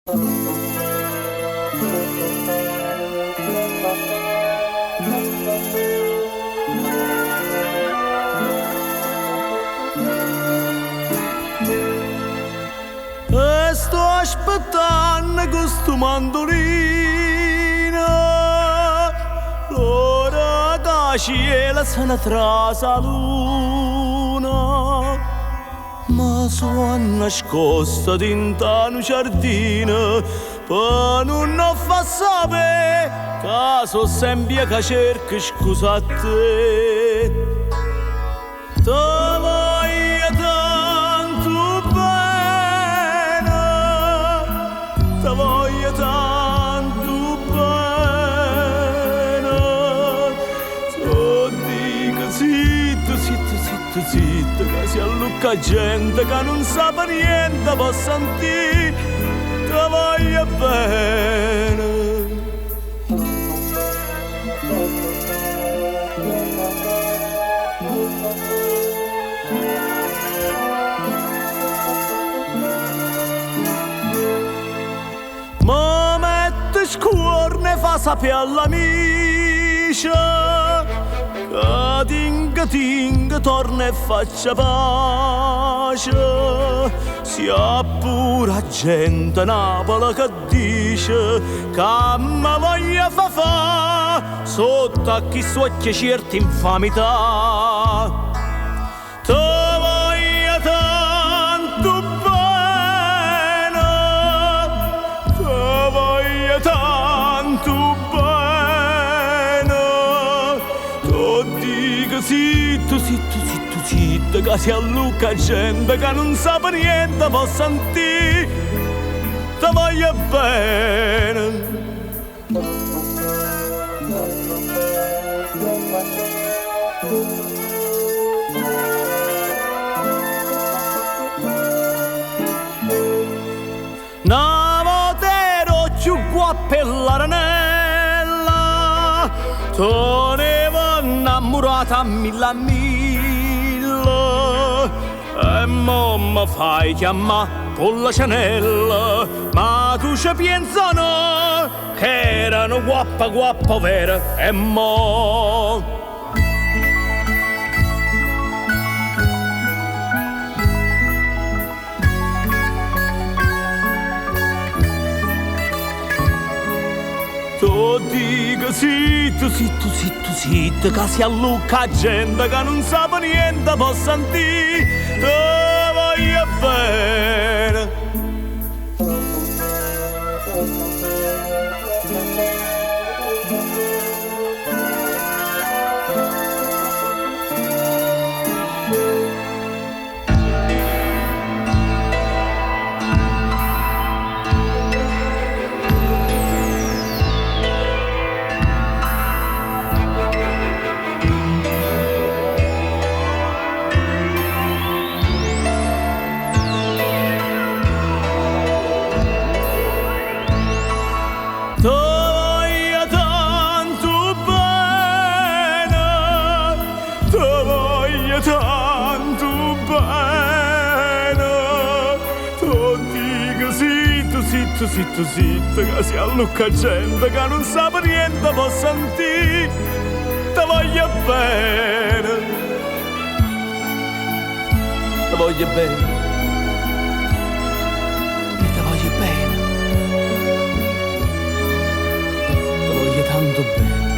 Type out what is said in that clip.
E sto aspettanno cu stu mandolino L'ora ca cielo se ne trase 'a luna Ma so' annascosta dint'a nu ciardino Pe nun 'o fa sapè ca so' semp'je ca cerco scusa a te. Te voglio tanto bene, te voglio tanto bene. T' dico zitto, zitto, zitto, zitto, ca si allucca 'a gente ca nun sape niente po' sentì, te voglio bene. Me mette scuorno 'e fa sapè all'amice ca tinga tinga torna e faccia pace. Si appura 'a gente 'e Napule che dice ca me voglio fa fa sotto a chist'uocchie certe infamità. Te voglio tanto bene, te voglio tanto bene. T' dico zitto, zitto, zitto, zitto, ca si allucca 'a gente ca nun sape niente po' sentì, te voglio bene. Na vota ero cchiù guappo 'e Larenella, tenevo 'nnammurata a mille a mille, e mo me fai chiammà Pullecenella, ma tu ce pienze o no, che ero nu guappo guappo overo e mo. T' dico zitto, zitto, zitto, zitto, ca si allucca 'a gente ca nun sape niente po' sentì, te voglio bene. Te voglio tanto bene, te voglio tanto bene. T' dico zitto, zitto, zitto, zitto, ca si allucca 'a gente ca nun sape niente po' sentì, te voglio bene. Te voglio bene. Io te voglio bene. Te voglio tanto bene.